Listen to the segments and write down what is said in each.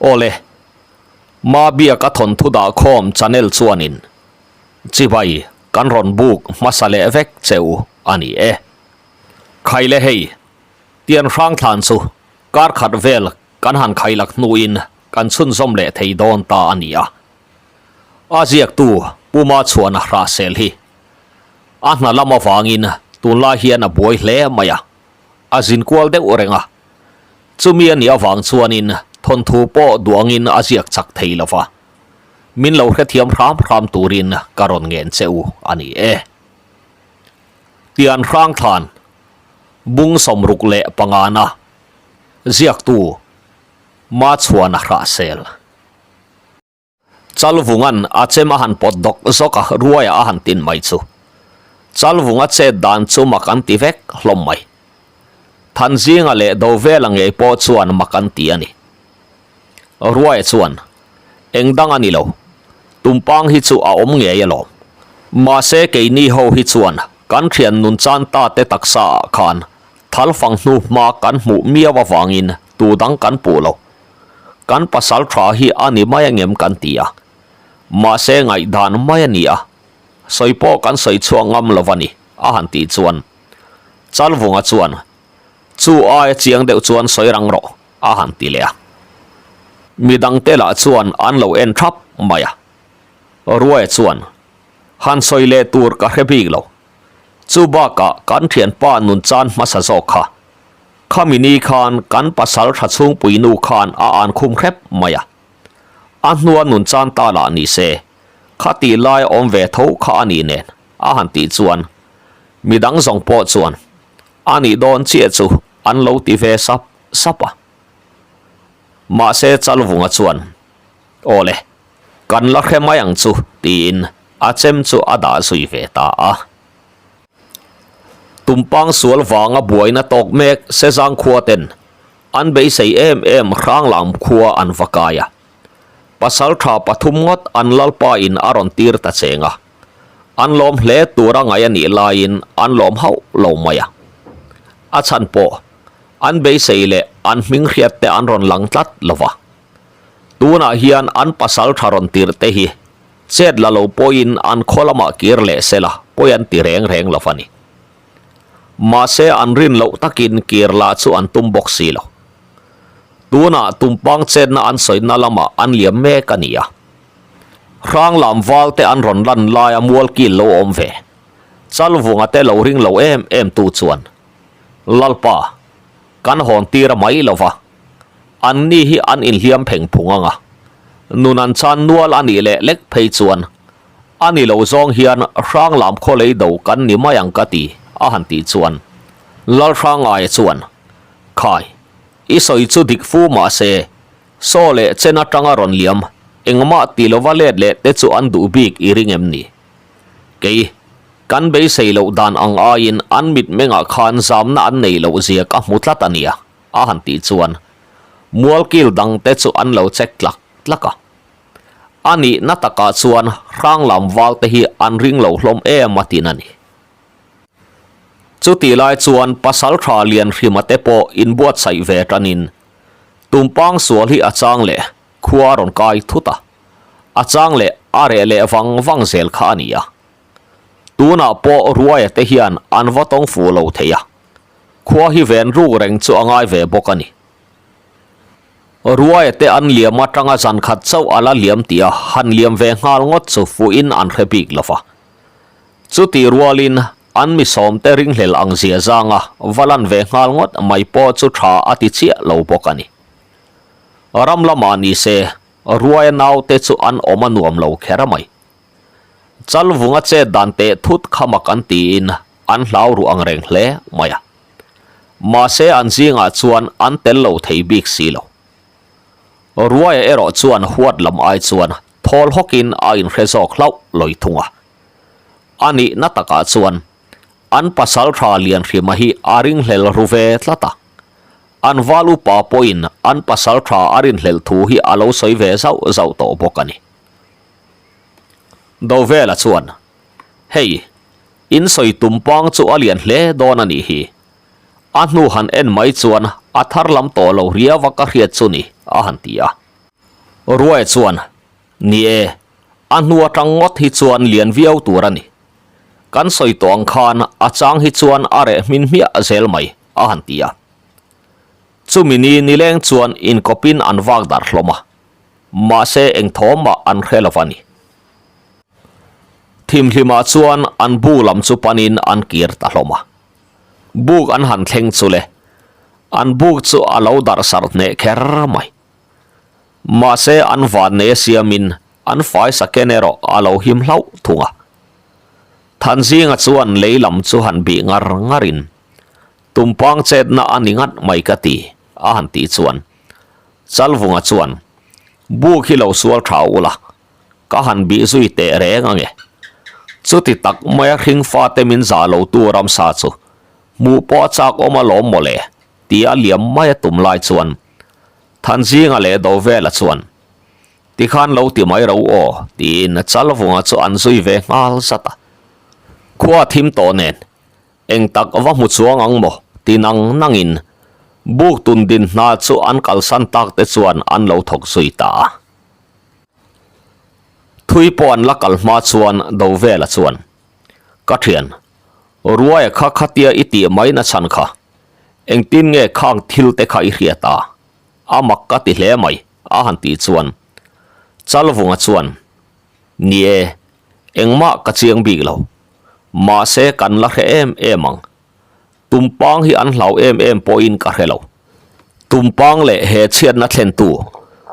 Awle, Mabiaka thawnthu dahkhawm channel chuanin chibai kan rawn buk hmasa leh vek che u a ni e. Khaile hei, tian hrang thlan chu kar khat vel kan han khailak hnuin kan chhunzawm leh thei dawn ta a ni a. A ziaktu Puma chhuan a hrahsel hi a hna lam avangin tunlai hian a buai hle mai a, a zin kual deuh reng a. Chumi a nih avang chuanin thawnthu pawh duangin a ziak chak thei lo va, min lo hrethiam hram hram turin ka rawn ngen che u a ni e. Tian Hrangthlan, Bung 65na, ziaktu Machhuana Hrahsel. Chalvunga'n a chem a han pawt dawk zawk a, ruaiah a han tin mai chu. Chalvunga chet dan chu mak an ti vek hlawm mai. Thanzinga leh Dovela ngei pawh chuan mak an ti a ni. Ruaia chuan, Eng dang a ni lo, tumpang hi chu a awm ngei alawm. Mahse keini ho hi chuan kan thian nun chan ta te taksa ah khan thalfang hnu hma kan hmuh miau avangin tu dang kan puh lo. Kan pasal tha hi a ni mai angem kan ti a, mahse ngaihdan mai a ni a, sawi pawh kan sawi chhuak ngam lo a ni, a han tih chuan Chalvunga chuan, Chu aia chiang deuh chuan sawi rang rawh, a han ti leh a. Midangte lah chuan an lo en thap mai a. Ruaia chuan, Han sawi leh tur ka hre bik lo. Chu bakah kan thianpa nun chan hmasa zawk kha Khami ni khan kan pasal tha chhungpui nu khan a an khum hrep mai a. A hnua nun chan ta lah ni se, khati lai awm ve tho kha a ni nen a han tih chuan midang zawng pawh chuan a nih dawn chiah chu an lo ti ve sap sap a. Mahse Chalvunga chuan, Aw le, kan la hre mai ang chu tiin a chem chu a dah zui ve ta a. Tumpang sual vanga buaina tawk mek Sezang khua ten an beisei em em Hranglam khua an va kai a. Pasal tha pathum ngawt an lalpa in a rawn tir ta cheng a. An lawm hle tura ngaih a nih laiin an lawm hauh lo mai a. A chhan pawh an beisei leh an hming hriat te an rawn lang tlat lo va. Tunah hian an pasal tha rawn tir te hi Chet la lo pawhin an khaw lamah kir leh se la pawi an ti reng reng lo a ni. Mahse an rin loh takin kir lah chu an tum bawk si lo. Tunah tumpang chetna an sawina lamah an liam mek a ni a. Hrang lam val te an rawn lan laia mual kil lo awm ve. Chalvunga te lo ring lo em em tu chuan Lalpa kan hawn tir a mai lo va. An ni hi an inhliam pheng phung ang a, nun an chan nual a nih leh lek phei chuan a ni lo zawng hian Hranglam khaw lei do kan ni mai ang ka ti, a han tih chuan Lalhrangaia chuan, Khai, i sawi chu dik fu mah se, saw leh chen atanga rawn liam, engmah ti lova let leh te chu an duh bik i ring em ni? Kei, kan beisei loh dan ang aiin an mitmengah khan zamna an nei loh zia ka hmu tlat a nia. A han tih chuan mualkil dangte chu an lo check tlak tlak a. A nihna takah chuan Hranglam valte hi an ring lo hlawm em a tin a ni. Chutih lai chuan Pasaltha Lianhrima te pawh inbuatsaih ve tanin Tumpang sual hi a chang leh khua a rawn kai thut a, a chang leh a reh leh vang vang zel kha a ni a. Tunah pawh Ruaia te hian an va tawng fuh lo thei a. Khua hi ven ruk reng chu a ngai ve bawk a ni. Ruaia te an liam atanga zan khat chauh a la liam tih a han liam ve nghal ngawt chu fuhin an hre bik lo va. Chutih rualin an mi sawmte ringhlel ang zia zanga va lan ve nghal ngawt mai pawh chu tha a ti chiah lo bawk a ni. Ram lamah ni se Ruaia naute chu an awm a nuam lo kher mai. Chalvunga chet dan teh thut kha mak an tiin an hlau ruh ang reng hle mai a. Mahse an zingah chuan an tel lo thei bik si lo. Ruaia erawh chuan huat lam ai chuan thawl hawkin a inhre zawk hlauh lawi thung a. A nihna takah chuan an pasal tha Lianhrima hi a ringhlel ru ve tlat a. An val upa pawhin an pasal tha a rinhlelh thu hi a lo sawi ve zauh zauh tawh bawk a ni. Dovela chuan, Hei, in sawi tum pang chu a lian hle dawn a nih hi. A hnu han en mai chuan a thar lam tawh lo riau a ka hriat chu ni, a han ti a. Ruaia chuan, Ni e, a hnu atang ngawt hi chuan lian viau tur a ni. Kan sawi tawh ang khan a chang hi chuan a reh hmin hmiah zel mai, a han ti a. Chumi ni nileng chuan inkawpin an vak darh hlawm a, mahse eng thawmah an hre lo va ni. Thimhlimah chuan an bu lam chu panin an kir ta hlawm a. Buk an han thleng chu le, an buk chu a lo darh sarh hneh kher mai. Mahse an van nei a siamin an fai saken erawh a lo him hlauh thung a. Thanzinga chuan lei lam chu han bih ngar ngarin, Tumpang chetna a ni ngat mai ka ti, a han tih chuan Chalvunga chuan, Buk hi lo sual tha ula, ka han bih zui teh reng ange. Chuti tak maia hring fate min zah lo tu ramsa chu hmuh pawh a chak awm alawm mawle, tia liam mai a tum lai chuan Thanzinga leh Dovela chuan, Tikhan lo ti mai ro aw, tiin Chalvunga chu an zui ve nghal zat a. Khua thim tawh nen Eng tak va hmu chuang ang maw? ti nang nangin buk tun din hna chu an kalsan tak te chuan an lo thawk zui ta a. Thui pawh an la kal hma chuan Dovela chuan, Ka thian, Ruaia kha khatia i tih mai na chhan kha, engtin nge khang thil te kha i hriat a? A mak ka ti hle mai, a han tih chuan Chalvunga chuan, Ni e, Engmah ka chiang bik lo. Mahse kan la hre em em ang. Tumpang hi an hlau em em pawhin ka hre lo. Tumpang leh he chhiatna thlentu,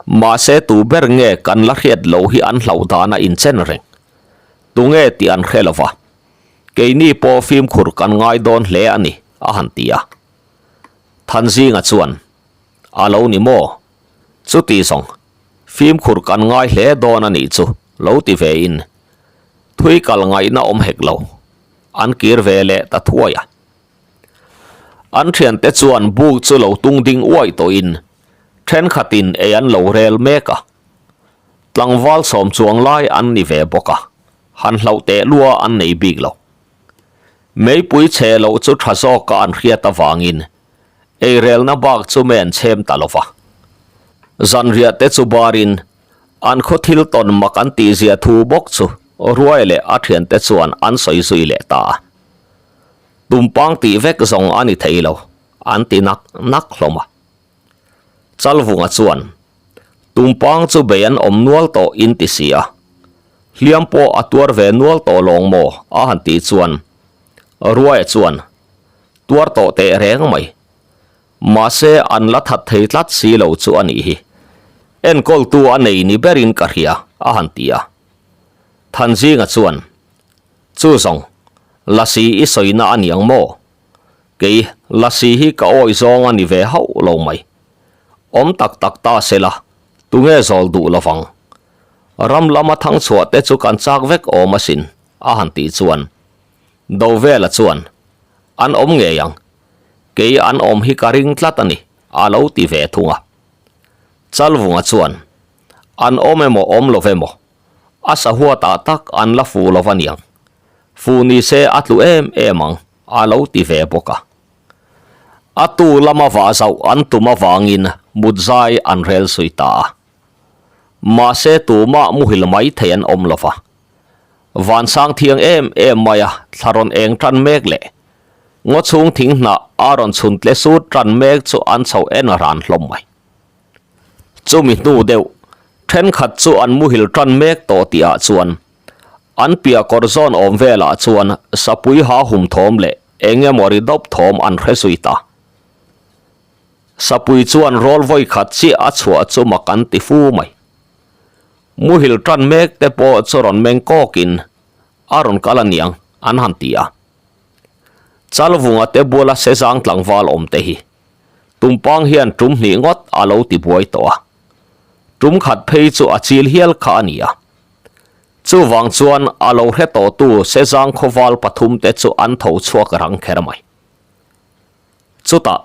mahse tu ber nge kan la hriat lo hi an hlauh dan a inchen reng. Tunge tih an hre lo va. Keini pawh fimkhur kan ngai dawn hle a ni, a han ti a. Thanzinga chuan, A lo ni maw? Chuti zawng. Fimkhur kan ngai hle dawn a nih chu lo ti ve in thui kal ngaihna awm hek lo. An kir ve leh ta thuai a. An thiante chuan buk chu lo tung ding uaih tawhin thenkhatin ei an lo rel mek a. Tlangval sawm chuang lai an ni ve bawk a, han hlauh teh lua an nei bik lo. Meipui chhe loh chu tha zawka an hriat avangin Eirelna bak chu men chhem ta lova. Zanriah te chu barin an khaw thil tawn mak an tih zia thu bawk chu Ruai leh a thiante chuan an sawi zui leh ta a. Tumpang tih vek zawng a ni thei lo, an ti nak nak hlawm a. Chalvunga chuan, Tumpang chu bei an awm nual tawh in ti si a, hliam pawh a tuar ve nual tawh lawng maw? a han tih chuan Ruaia chuan, Tuar tawh teh reng mai. Mahse an la that thei tlat si lo chu a nih hi. Enkawltu a nei ni berin ka hria, a han ti a. Thanzinga chuan, Chu zawng, Lasi i sawina a ni ang maw? Kei, Lasi hi ka awih zawng a ni ve hauh lo mai. Awm tak tak ta se la, tunge zawl duh lovang? Ram lama thangchhuah te chu kan chak vek awm asin, a han tih chuan. Dovela chuan, An awm ngei ang. Kei an awm hi ka ring tlat a ni, a lo ti ve thung a. Chalvunga chuan, An awm emaw awm lo emaw, a sahuatah tak an la fuh lo va niang. Fuh ni se a tlu em em ang, a lo ti ve bawk a. A tu lama vah zauh an tum avangin mutzai an rel zui ta a. Mahse tumah muhil mai thei an awm lo va. Vansang thiang em em mai a, thla rawn eng tan mek leh ngaw chhung thing hnah a rawn chhun tle sut tan mek chu an chho en ran hlawm mai. Chumi hnu deuh, thenkhat chu an muhil tan mek tawh tih ah chuan an piah kawr zawn awm velah chuan sapui ha hum thawm leh eng emaw ri dawp thawm an hre zui ta. Sapui chuan rawl vawi khat chiah a chhuah chu mak an ti fu mai. Muhil tan mek te pawh chu rawn meng kawkin a rawn kal a niang an han ti a. Chalvunga te bula sezang tlangval awm te hi Tumpang hian tum hnih ngawt a lo ti buai tawh a. Tum khat phei chu a chil hial kha a ni a. Chuvang chuan a lo hre tawhtu sezang khawval pathum te chu an tho chhuak rang kher mai. Chutah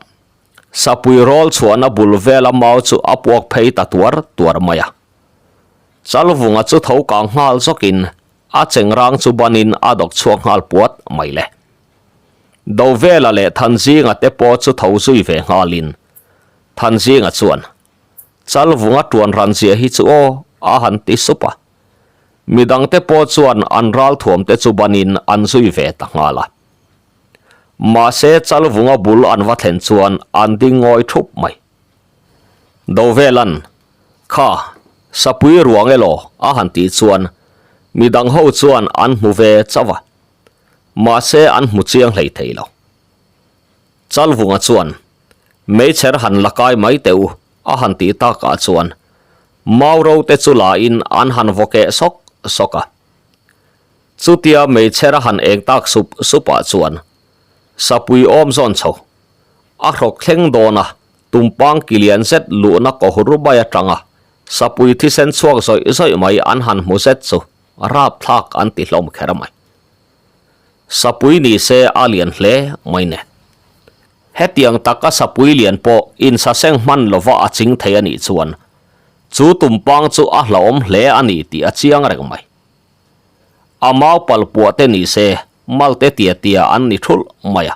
Sapui rawl chhuahna bul vela mau chu a puak phei ta tuar tuar mai a. Chalvunga chu tho kang nghal zawkin a chengrang chu banin a dawk chhuak nghal puat mai le. Dovela leh Thanzinga te pawh chu tho zui ve nghalin Thanzinga chuan. Chalvunga tuan ran zia hi chu aw, a han ti sup a. Midangte pawh chuan an ralthuamte chu banin an zui ve ta nghal a. Mahse Chalvunga bul an va thlen chuan an ding ngawi thup mai. Dovelan, Kha, sapui ruang elaw? a han tih chuan midang ho chuan an hmu ve chauh a. Mahse an hmu chiang hlei thei lo. Chalvunga chuan, Meichher han la kai mai teh u, a han tih takah chuan Mauro te chu la in an han vaw keh sawk sawk a. Chutia meichher a han eng tak sup sup ah chuan sapui awm zawn chho a hrawk thleng dawn a, tumpang ki lian zet luhna kaw hur mai atanga sapui thisen chhuak zawih zawih mai an han hmu zet chu rapthlak an ti hlawm kher mai. Sapui ni se a lian hle mai nen. Hetiang taka sapui lian pawh insaseng hman lova a ching thei a nih chuan chu tumpang chu a hlauhawm hle a ni tih a chiang reng mai. A mau pal puah te ni se malte tia tia an ni thulh mai a.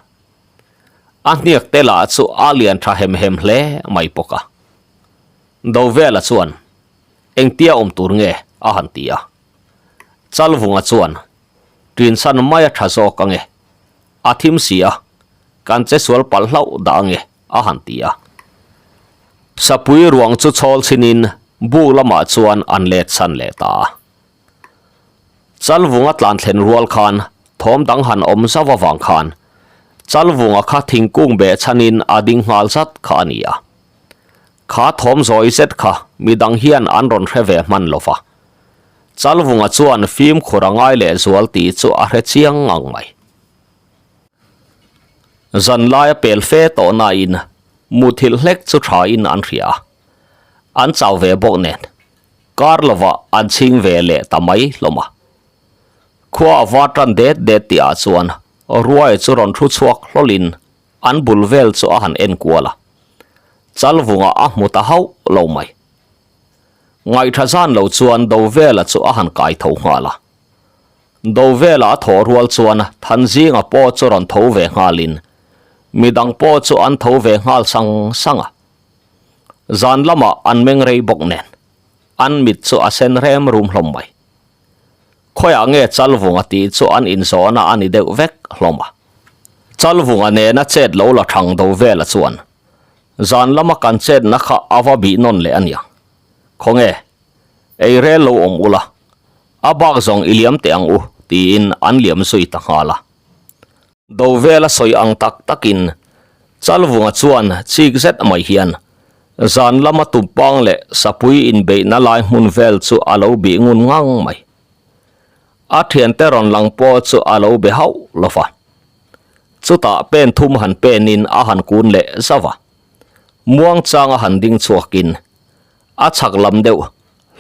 A hniak te lah chu a lian tha hem hem hle mai bawk a. Dovela chuan, Engtia awm tur nge? a han ti a. Chalvunga chuan, Ṭinsan mai a ṭha zawk ange. A thim si a, kan che sual palh hlauh dah ange, a han ti a. Sapui ruang chu chhawl chhinin buk lamah chuan an let chhan leh ta a. Chalvunga tlan thlen rual khan thawm dang han awm zauh avang khan Chalvunga kha thingkung beh chhanin a ding nghal zat kha a ni a. Kha thawm zawi zet kha midang hian an rawn hre ve hman lo va. Chalvunga chuan fimkhur a ngai leh zual tih chu a hre chiang ngang mai. Zan laia pel fe tawh nain muthilh hlek chu thain an hria a, an chau ve bawk nen kar lovah an chhing ve leh ta mai hlawm a. Khua a var tan det det tihah chuan ruai chu rawn thu chhuak hlawlin an bul vel chu a han en kual a, Chalvunga a hmu ta hauh lo mai. Ngaihṭha zan lo chuan Dovela chu a han kai tho nghal a. Dovela a thawh rual chuan Thanzinga pawh chu rawn tho ve nghalin midang pawh chu an tho ve nghal sang sang a. Zan lamah an meng rei bawk nen an mit chu a sen rem rum hlawm mai. Khawiah nge Chalvunga tih chu an inzawhna a ni deuh vek hlawm a. Chalvunga nena chet lo la thang Dovela chuan Zan lama kan chetna kha a va bih nawn leh a nia. Khawnge, ei rel lo awm ula, a bak zawng i liam teh ang u, tiin an liam zui ta nghal a. Dovela sawi ang tak takin Chalvunga chuan chik zet mai hian zan lama tumpang leh sapui inbeihna lai hmun vel chu a lo bih ngun ngang mai. A thiante rawn lang pawh chu a lo be hauh lo va. Chutah pen thum han penin a han kun leh zauh a, muangchanga han ding chhuakin a chhak lam deuh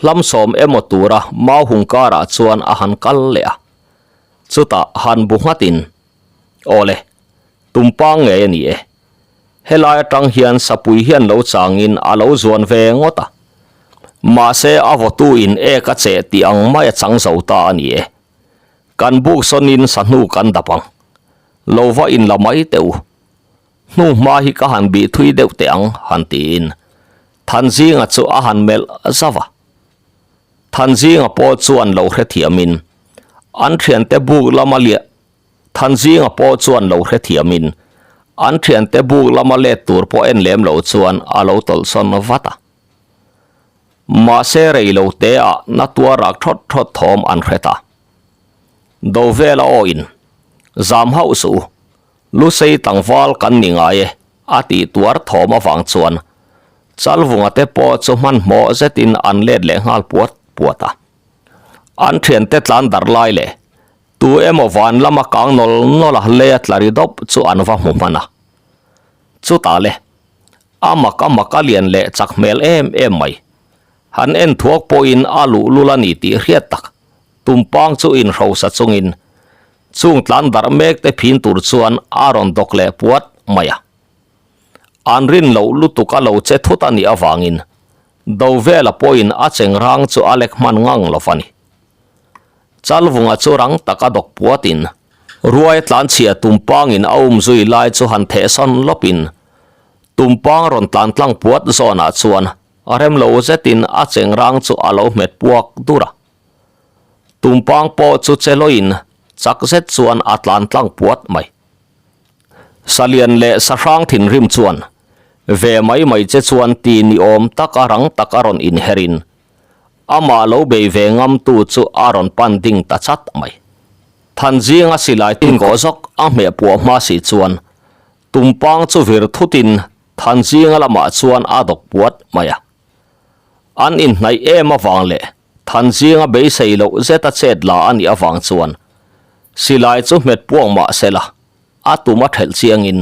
hlam sawm emaw tura mau hung karah chuan a han kal leh a. Chutah han bu nghatin, Awle, tumpang ngei a ni e. Helai atang hian sapui hian lo changin a lo zuan ve ngawt a. Mahse a vawtuin ek a cheh tih ang mai a chang zo ta a ni e. Kan buk sawnin sahnu kan dap ang. Lo va in la mai teh u. Hnu hma hi ka han bih thui deuh teh ang, han tiin Thanzinga chu a han melh zauh a. Thanzinga pawh chuan lo hrethiamin an thiante buk lama liah Thanzinga pawh chuan lo hrethiamin an thiante buk lama let tur pawh en lem lo chuan a lo tawlhsawn vat a. Mahse rei lo te ah na tuar rak thawt thawt thawm an hre ta. Dovela aw in, Zam hauh suh u, Lusei tlangval kan ni ngai e a tih tuar thawm avang chuan Chalvunga te pawh chu hmanhmawh zetin an let leh nghal puat puat a. An thiante tlan darh lai leh tu emaw van lama kang nawl nawl a leia tla ri dawp chu an va hmu hman a. Chutah le, A mak a mak a lian leh chak hmel em em mai. Han en thuak pawhin a luh lul a ni tih hriat tak. Tumpang chu inhrosa chungin chung tlan darh mek te phin tur chuan a rawn dawk leh puat mai a. An rin loh lutuk a lo che thut a nih avangin Dovela pawhin a chengrang chu a lek hman ngang lo va ni. Chalvunga chu rang taka dawk puatin ruai tlanchhia tumpangin a um zui lai chu han thehsawn lawpin tumpang rawn tlan tlang puat zawnah chuan Rem lo zetin a chengrang chu a lo hmet puak dur a. Tumpang pawh chu che lawiin chak zet chuan a tlan tlang puat mai. Salian leh Sahrang thinrim chuan ve mai mai che chuan ti ni awm tak a rang tak a rawn inherin amah lo bei ve ngamtu chu a rawn pan ding ta chat mai. Thanzinga silai tin kawh zawk a hmeh puah hma si chuan Tumpang chu vir thutin Thanzinga lamah chuan a dawk puat mai a. An inhnaih em avang leh Thanzinga beisei loh zeta chet la a nih avang chuan silai chu hmet puak mah se la, a tum a thelh chiangin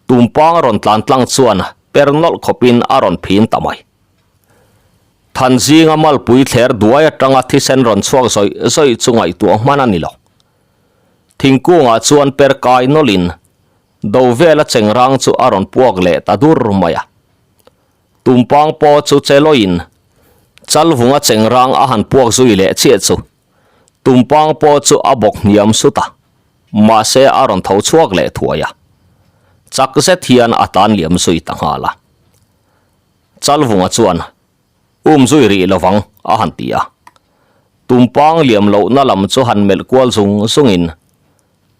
Tumpang a rawn tlan tlang chuan per nawlh khawpin a rawn phin ta mai. Thanzinga malpui thler duai atanga thisen rawn chhuak zawih zawih chu ngaihtuah hman a ni lo. Thingkungah chuan per kai nawlhin Do vela chengrang chu a rawn puak leh ta dur mai a. Tumpang pawh chu che lawiin Chalvunga chengrang a han puak zui leh chiah chu Tumpang pawh chu a bawk hniam sut a, mahse a rawn tho chhuak leh thuai a. Chak zet hian a tan liam zui ta nghal a. Chalvunga chuan Um zui rih lovang a han ti a. Tumpang liam lohna lam chu han melh kual zung zungin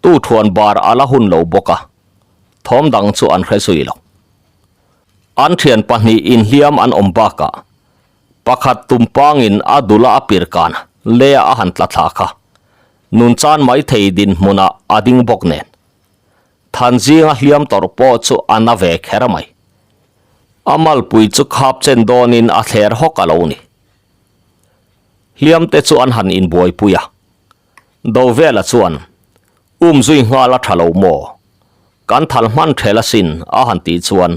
Tu thuan bar a la hun lo bawk a, thawm dang chu an hre zui lo. An thian pahnih inhliam an awm bakah pakhat tumpangin a dula a pir kan leh a han tla thla kha nunchan maithei dinhmunah a ding bawk nen. Thanzinga hliam tawrh pawh chu a na ve kher mai. A malpui chu khap chen dawnin a thler hawk a lo ni. Hliam te chu an han inbuaipui a. Dovela chuan, Um zui nghal a tha lo maw? Kan thal hman thel asin a han tih chuan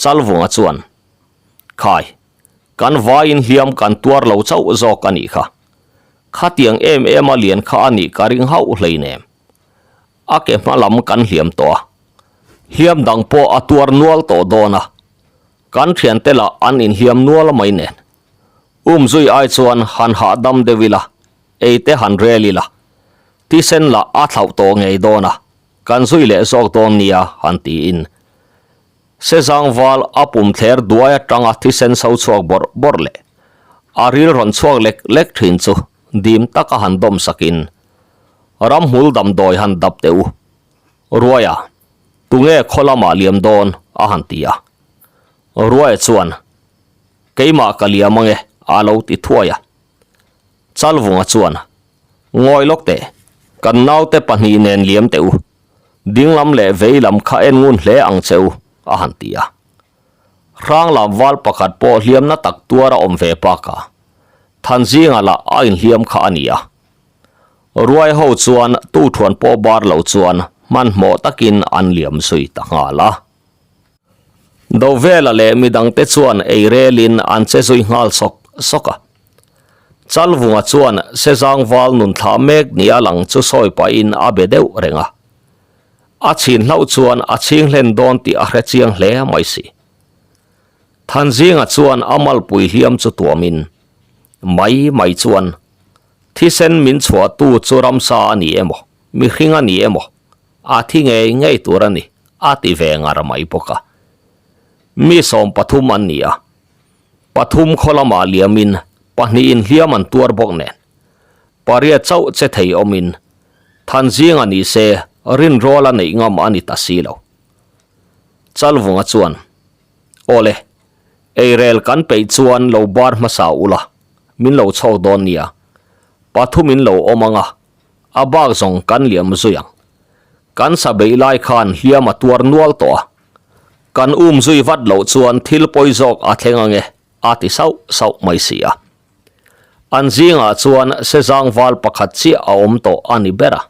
Chalvunga chuan, Khai, kan vaiin hliam kan tuar lo chauh zawk a nih kha. Khatiang em em a lian kha a nih ka ring hauh hleinem. A ke hma lam kan hliam tawh a, hliam dang pawh a tuar nual tawh dawn a, kan thiante lah an inhliam nual mai nen. Um zui ai chuan han hahdam deuh ila, ei te han rel ila, thisen lah a thlauh tawh ngei dawn a, kan zui leh zawk dawn nia han tiin Sezang val a pum thler duai atanga thisen so chhuak bawrh bawrh leh a ril rawn chhuak lek lek thin chu dim taka han dawm sakin ramhmul damdawi han dap teh u Ruaia tunge khaw lamah liam dawn a han ti a Ruaia chuan Keimah ka liam ange a lo ti thuai a. Chalvunga chuan, Ngawi lawk teh, kan naute pahnih nen liam teh u, dinglam leh veilam kha en ngun hle ang che u, a han ti a. Hranglam val pakhat pawh hliamna tak tuar a awm ve bak a, Thanzinga lah a inhliam kha a ni a. Ruai ho chuan tuthuan pawh bar lo chuan hmanhmawh takin an liam zui ta nghal a. Dovela leh midangte chuan ei relin an che zui nghal sawk sawk a. Chalvunga chuan Sezang val nun thlah mek nia lang chu sawi pahin a be deuh reng a. A chhin hlauh chuan a chhing hlen dawn tih a hre chiang hle mai si. Thanzinga chuan a malpui hliam chu tuamin mai mai chuan thisen min chhuahtu chu ramsa a ni emaw, mihring a ni emaw, A thi ngei ngei tur a ni, a ti ve ngar mai bawk a. Mi 13 an ni a, pathum khaw lamah liamin pahnihin hliam an tuar bawk nen, pariat chauh che thei awmin Thanzinga ni se rinrawl a neih ngam a ni ta si lo. Chalvunga chuan, Awle, eirel kan peih chuan lo bar hmasa ula, min lo chhawk dawn nia, pathumin lo awm ang a, A bak zawng kan liam zui ang. Kan sa beih lai khan hliam a tuar nual tawh a. Kan um zui vat loh chuan thil pawi zawk a thleng ange, a ti sauh sauh mai si a. An zingah chuan sezang val pakhat chiah a awm tawh a ni ber a.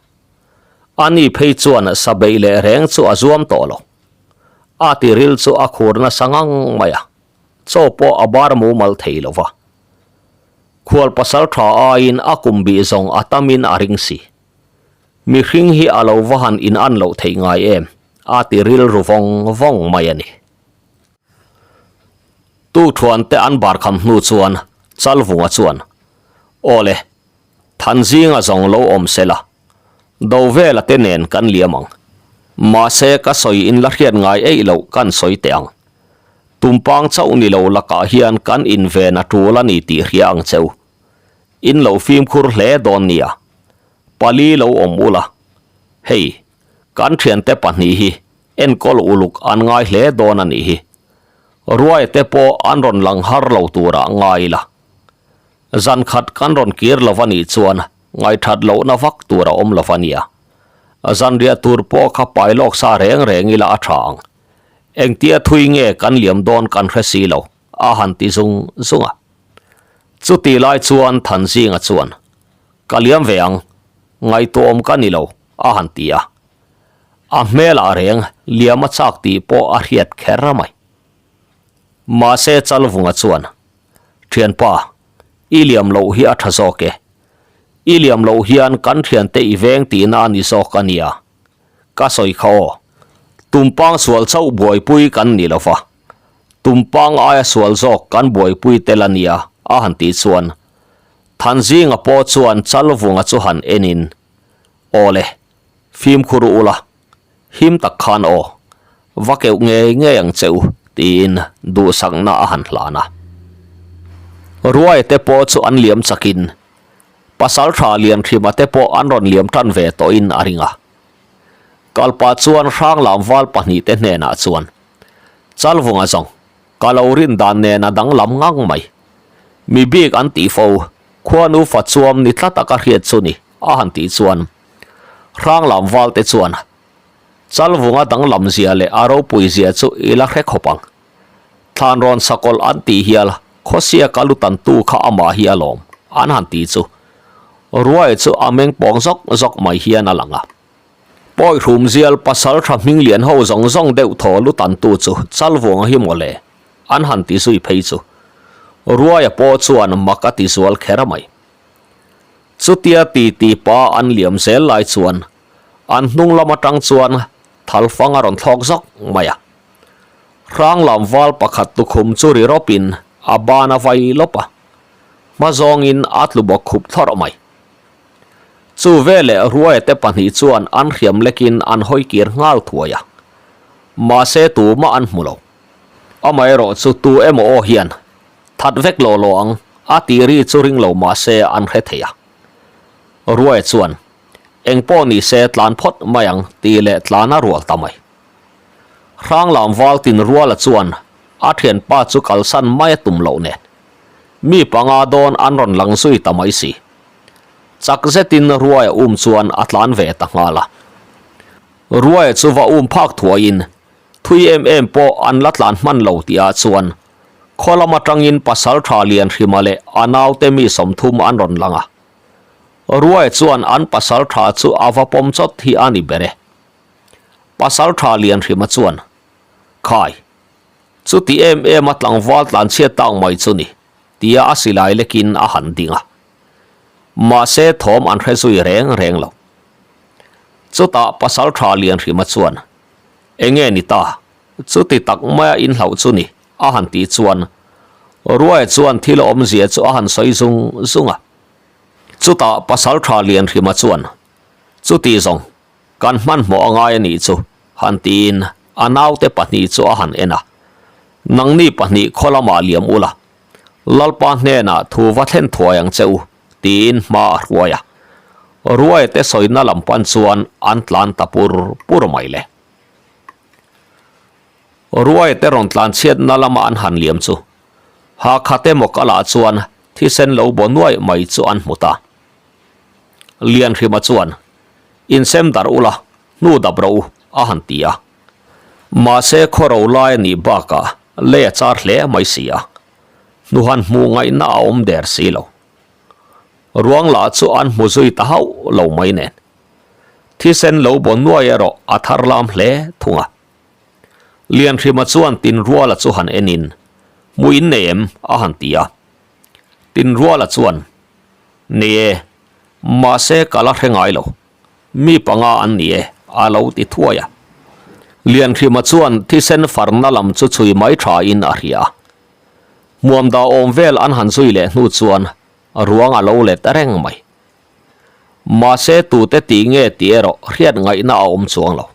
Ani phei chuan sa beih leh reng chu a zuam tawh lo. A tiril chu a khur nasa ngang mai a, chaw pawh a bar mumal thei lo va. Khual pasal tha aiin a kum bih zawng a tamin a ring si. Mihring hi a lo va han in an loh theih ngai em? a ti rilru vawng vawng mai a ni. Tu thuante an bar kham hnu chuan Chalvunga chuan, Aw le, Thanzinga zawng lo awm se la, Dovela te nen kan liam ang. Mahse ka sawi in la hriat ngai eih loh kan sawi teh ang. Tumpang chauh ni lo lakah hian kan inven a tul a ni tih hria ang cheu. In lo fimkhur hle dawn nia. Pali lo awm ula. Hei, kan thiante pahnih hi enkawl uluk an ngai hle dawn a nih hi. Ruaia te pawh an rawn lang har lo turah ngai ila. Zan khat kan rawn kir lo a nih chuan ngaithat lohna vak tur a awm lo a nia. Zanriah tur pawh kha pai lawk sa reng reng ila a tha ang. Engtia thui nge kan liam dawn kan hre si lo, a han ti zung zung a. Chuti lai chuan Thanzinga chuan, Ka liam ve ang, ngaihtuahawm ka ni lo, a han ti a. A hmelah reng liam a chak tih pawh a hriat kher mai. Mahse Chalvunga chuan, Thianpa, i liam loh hi a tha zawk e. I liam loh hian kan thiante i veng tihna a ni zawk a nia. Ka sawi kha aw. Tumpang sual chauh buaipui kan ni lo va, tumpang aia sual zawk kan buaipui tel a nia, a han tih chuan Thanzinga pawh chuan Chalvunga chu han enin, Aw le, fimkhur u la, him tak khan aw, va keuh ngei ngei ang che u, tiin duhsakna a han hlan a. Ruaia te pawh chu an liam chakin Pasaltha Lianhrima te pawh an rawn liam tan ve tawhin a ring a. Kalpa chuan Hranglam val pahnihte hnenah chuan, Chalvunga zawng, ka lo rin dan nen a danglam ngang mai. Mi bik an tih fo, khuanu fa chuam ni tlat a ka hriat chu ni, a han tih chuan Hranglam valte chuan, Chalvunga danglam zia leh a ropui zia chu i la hre khawp ang. Thlan rawn sakawlh an tih hial khawsia ka lu tantu kha amah hi alawm an han ti chu Ruai chu a meng pawng zawk zawk mai hian a lang a. Pawi hrum zial pasal tha hming lian ho zawng zawng deuh thaw lu tantu chu Chalvuanga hi mawle an han ti zui phei chu Ruaia pawh chuan mak a ti zual kher mai. Chutia ti ti pa an liam zel lai chuan an hnung lam atang chuan thalfang a rawn thlawk zawk mai a. Hranglam val pakhat tukhum chu ri rawpin a ban a vai lawp a, hma zawngin a tlu bawk khup thlawrh mai. Chu veleh Ruaia te pahnih chuan an hriam lekin an hawi kir nghal thuai a, mahse tumah an hmu lo. Amaherawh chu tu emaw aw hian that vek law law ang a tih ri chu ring lo mahse an hre thei a. Ruaia chuan, Engpawh ni se tlan phawt mai ang tih leh tlan a rual ta mai. Hranglam val tin ruala chuan a thianpa chu kalsan mai a tum loh nen mi panga dawn an rawn lang zui ta mai si. Chak zetin Ruaia um chuan a tlan ve ta nghal a. Ruaia chu va um phak thuaiin thui em em pawh an la tlan hman lo tihah chuan khaw lam atangin Pasaltha Lianhrima leh a naute mi 30 an rawn lang a. Ruaia chuan an Pasaltha chu a va pawm chawt hi a ni ber e. Pasal tha Lianhrima chuan, Khai, chuti em em a tlangval tlanchhiat tak mai chu ni, tia a silai lekin a han ding a. Mahse thawm an hre zui reng reng lo. Chutah Pasal tha Lianhrima chuan, Enge ni ta, chuti tak maia inhlauh chu ni, a han tih chuan Ruaia chuan thil awmzia chu a han sawi zung zung a. Chutah Pasal tha Lianhrima chuan, Chuti zawng, Kan hmanhmawh a ngai a nih chu, han tiin a naute pahnih chu a han en a. Nangni pahnih khaw lamah liam ula, Lalpa hnenah thu va thlen thuai ang che u, tiin hma a hruai a. Ruaia te sawina lam pan chuan an tlan ta pur pur mai le. Ruaia te rawn tlan chhiatna lama an han liam chu Hakha te mawk alah chuan thisen lo baw nuaih mai chu an hmu ta. Lianhrima chuan, Insem darh ula, hnu dap rawh u, a han ti a. Mahse khawro lai a nih bakah lei a char hle mai si a, hnuhan hmuh ngaihna a awm der si lo. Ruang lah chu an hmu zui ta hauh lo mai nen. Thisen lo baw nuai erawh a thar lam hle thung a. Lianhrima chuan Tinruala chu han enin, Hmuh in nei em? a han ti a. Tinruala chuan, Ni e, mahse ka la hre ngai lo. Mi panga an ni e, a lo ti thuai a. Lianhrima chuan thisen farna lam chu chhui mai thain a hria a. Hmuamda awm vel an han zui leh hnu chuan ruang a lo let reng mai. Mahse tute tih nge tih erawh hriat ngaihna a awm chuang lo.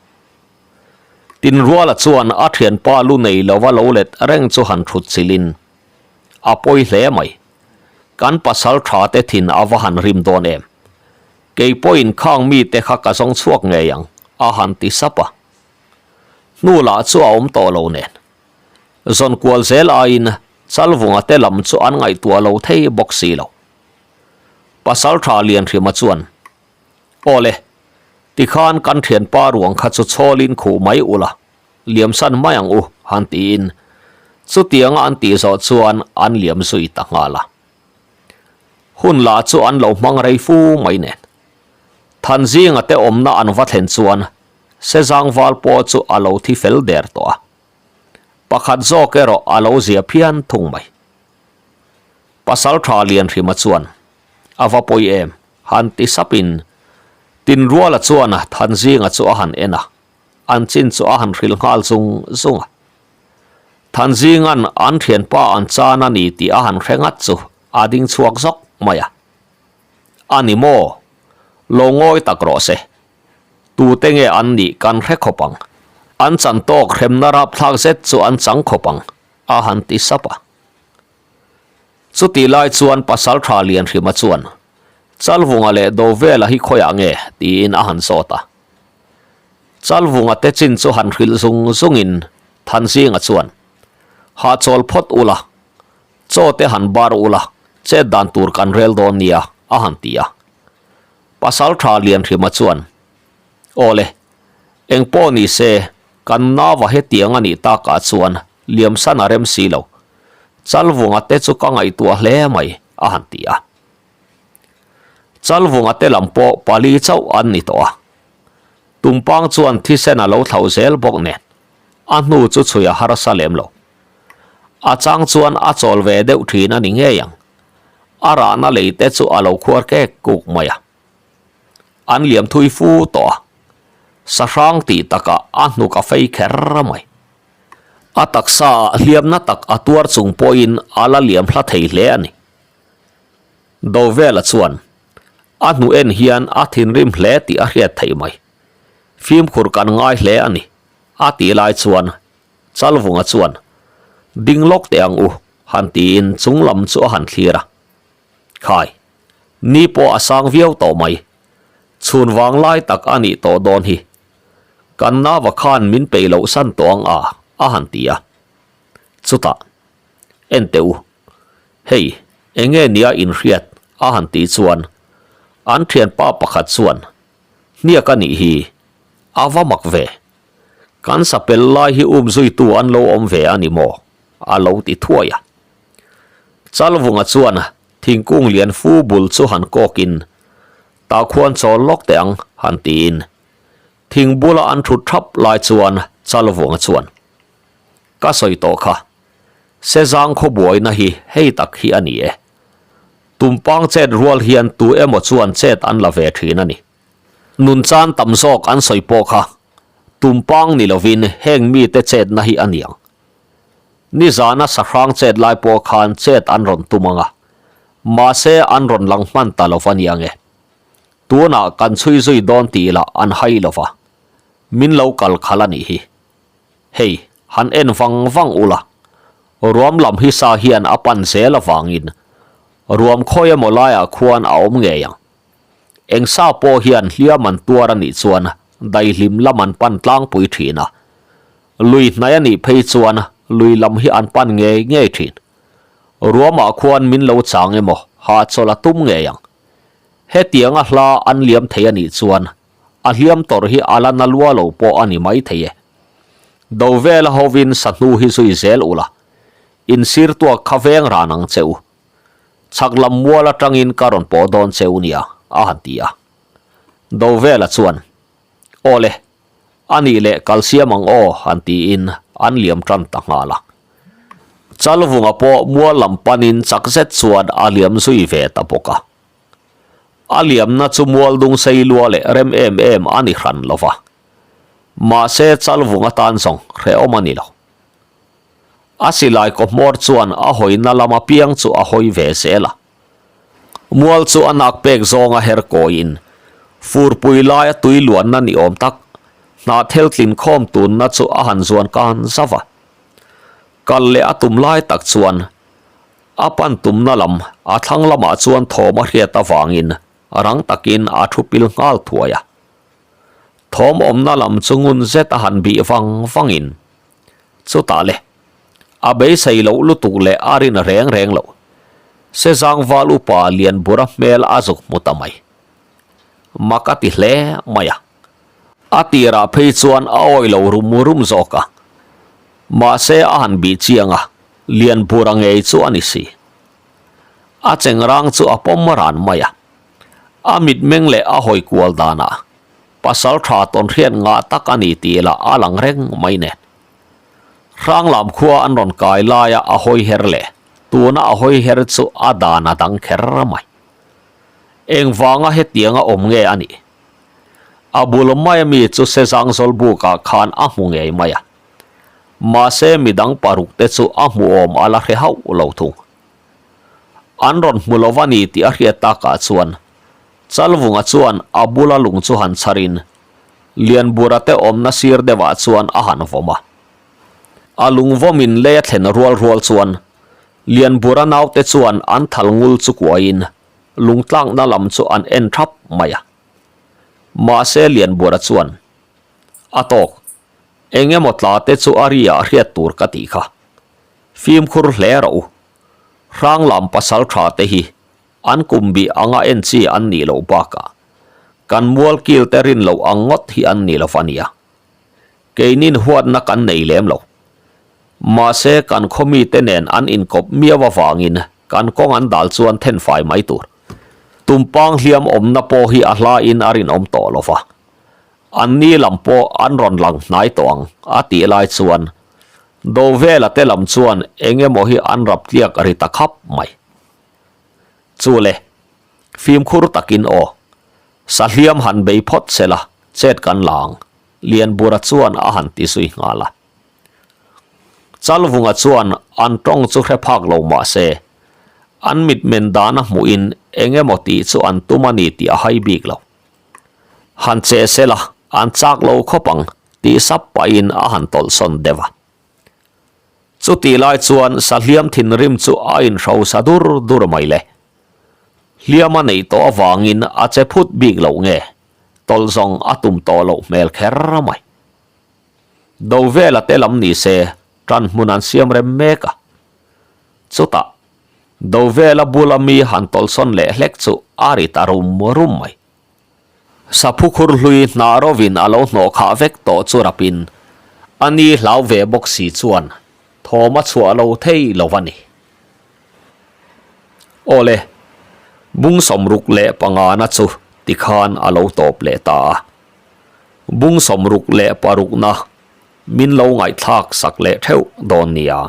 Tinruala chuan a thianpa lu nei lova lo let reng chu han thut chilhin a pawi hle mai. Kan pasal tha te thin a va han rim dawn em? Kei pawhin khang mite kha ka zawng chhuak ngei ang, a han ti sap a. Hnu lah chu a awm tawh lo nen. Zawn kual zel aiin Chalvunga te lam chu an ngaihtuah lo thei bawk si lo. Pasal tha Lianhrima chuan, Aw le, tikhan kan thianpa ruang kha chu chhawlin khuh mai ula, liamsan mai ang u, han tiin chutianga an tih zawh chuan an liam zui ta nghal a. Hun lah chu an lo hmang rei fu mai nen. Thanzinga te awmna an va thlen chuan Sezangval pawh chu a lo thi fel der tawh a. Pakhat zawk erawh a lo zia phian thung mai. Pasaltha Lianhrima chuan, A va pawi em? han ti sapin Tinruala chuan Thanzinga chu a han en a, an chin chu a han hrilh nghal zung zung a. Thanzinga'n an thianpa an chan a ni tih a han hre ngat chu a ding chhuak zawk mai a. A ni maw? Lo ngawi tak rawh se. Tute nge an nih kan hre khawp ang. An chan tawk hremna rapthlak zet chu an chang khawp ang, a han ti sap a. Chutih lai chuan Pasaltha Lianhrima chuan, Chalvunga leh Dovela hi khawiah nge? tiin a han zawt a. Chalvunga te chin chu han hrilh zung zungin Thanzinga chuan, Hahchawl phawt ula, chaw te han bar ula, chet dan tur kan rel dawn nia, a han ti a. Pasaltha Lianhrima chuan, Aw le, eng pawh ni se, kan nava hetiang a nih takah chuan liamsan a rem si lo. Chalvunga te chu ka ngaihtuah hle mai, a han ti a. Chalvunga te lam pawh pali chauh an ni tawh a. Tumpang chuan thisen a lo thlauh zel bawk nen, a hnu chu chhui a harsa lem lo. A chang chuan a chawl ve deuh thin a ni ngei ang. A rahna lei te chu a lo khuar kek kuk mai a. An liam thui fu tawh a, sahrang tih takah a hnuk a fei kher mai. A taksa ah hliamna tak a tuar chung pawhin a la liam hla thei hle a ni. Dovela chuan a hnu en hian a thinrim hle tih a hriat theih mai. Fimkhur kan ngai hle a ni, a tih lai chuan Chalvunga chuan, Ding lawk teh ang u, han tiin chung lam chu a han thlir a. Khai, ni pawh a sang viau tawh mai. Chhun vang lai tak a nih tawh dawn hi. Kan nava khan min peih loh san tawh ang a, a han ti a. Chutah, En teh u, hei, eng nge nia inhriat? a han tih chuan an thianpa pakhat chuan, Hniak a nih hi, a va mak ve. Kan sapel lai hi um zuitu an lo awm ve a ni maw? a lo ti thuai a. Chalvunga chuan thingkung lian fu bul chu han kawkin, Tah khuan chawl lawk teh ang, han tiin. Thing bula an thut thap lai chuan Chalvunga chuan, Ka sawi tawh kha, Sezang khawbuaina hi hei tak hi a ni e. Tumpang chet rual hian tu emaw chuan chet an la ve thin a ni. Nun chan tam zawk an sawi pawh kha tumpang ni lovin heng mite chetna hi a niang. Nizana sahrang chet lai pawh khan chet an rawn tum ang a, mahse an rawn lang hman ta lova niang e. Tunah kan chhui zui dawn tih lah an hai lova, min lo kal khalh a nih hi. Hei, han en vang vang ula, ruam lam hi sa hian a pan zel avangin ruam khawi emaw laiah khuan a awm ngei ang. Eng sa pawh hian hliam an tuar a nih chuan daihlim lam an pan tlangpui thin a, lui hnai a nih phei chuan lui lam hi an pan ngei ngei thin. Ruamah khuan min lo chang emaw hahchawlh a tum ngei ang. Hetianga hla an liam thei a nih chuan a hliam tawrh hi a la na lua lo pawh a ni mai thei e. Do vela hovin sahnu hi zui zel ula, insir tuak kha veng ran ang che u. Chhak lam mual atangin ka rawn pawh dawn che u nia, a han ti a. Dovela chuan, Aw le, a nih leh kal siam ang aw, han tiin an liam tan ta nghal a. Chalvunga pawh mual lam panin chak zet chuan a liam zui ve ta bawk a. A liamna chu mual dung sei lua leh rem em em a ni hran lo va. Mahse Chalvunga tan zawng hrehawm a ni lo. A silai kawhmawr chuan a hawina lam apiang chu a hawi ve zel a. Mual chu a nak pek zawnga her kawiin furpui laia tui luanna ni awm tak, Hnahthel tlin khawm tunna chu a han zuan kan zauh a. Kal leh a tum lai tak chuan a pan tumna lam a thlang lamah chuan thawm a hriat avangin rang takin a thu pil nghal thuai a. Thawm awmna lam chu ngun zet a han bih vang vangin chutah le a beisei loh lutuk leh a rin reng reng loh Sezangval upa Lianbura hmel a zuk hmu ta mai. Mak a ti hle mai a. A tirah phei chuan a awi lo rum rum zawk a. Mahse a han bih chiang a, Lianbura ngei chu a ni si. A chengrang chu a pawm ran mai a. A mitmeng leh a hawi kual danah pasal tha tawnhriat ngah tak a ni tih lah a lang reng mai nen. Hranglam khua an rawn kai laia a hawi her leh tuna a hawi her chu a dan a dang kher mai. Engvanga hetianga awm nge a nih? A bul maia mi chu Sezang Zawlbukah khan a hmu ngei mai a. Mahse midang paruk te chu a hmuhawm a la hre hauh lo thung. An rawn hmu lo va ni tih a hriat takah chuan Chalvunga chuan a bula lung chu han chharin Lianbura te awmna sir deuhah chuan a han vawm a. A lung vawmin lei a thlen rual rual chuan Lianbura naute chuan an thal ngul chu kuaiin lungtlakna lam chu an en thap mai a. Mahse Lianbura chuan, A tawk, eng emaw tla te chu a ri ah hriat tur ka tih kha. Fimkhur hle rawh u. Hranglam pasal tha te hi an kum bih anga en chi an nih loh bakah kan mual kil te rin loh ang ngawt hi an ni lo va nia. Keinin huatna kan nei lem lo. Mahse kan khaw mite nen an inkawp miau avangin kan kawng an dal chuan thenfai mai tur. Tumpang hliam awmna pawh hi a hlain a rinawm tawh lo va. An ni lam pawh an rawn lang hnai tawh ang a tih lai chuan Dovela te lam chuan eng emaw hi an rap tliak ri ta khap mai. Chu le, fimkhur takin aw, Sahliam han bei phawt se la, chet kan la ang, Lianbura chuan a han ti zui nghal a. Chalvunga chuan an tawng chu hre phak lo mah se, an mitmen dan a hmuhin eng emaw tih chu an tum a ni tih a hai bik lo. Han che se la, an chak lo khawp ang tih sap pahin a han tawlhsawn deuh a. Chutih lai chuan Sahliam thinrim chu a inhrosa dur dur mai le. Hliam a neih tawh avangin a che phut bik loh nge, tawlh zawng a tum tawh loh hmel kher mai. Dovela te lam ni se tan hmun an siam rem mek a. Chutah, Dovela bula mi han tawlhsawn leh hlek chu a ri ta rum rum mai. Saphu khur hlui hnah rovin a lo hnawh khah vek tawh chu rapin a ni hlau ve bawk si chuan thawm a chhuah lo thei lo a ni. Aw le, bung sawmruk leh pangana chu tikhan a lo tawp leh ta a. Bung sawmruk leh parukna min lo ngaihthlak sak leh theuh dawn nia.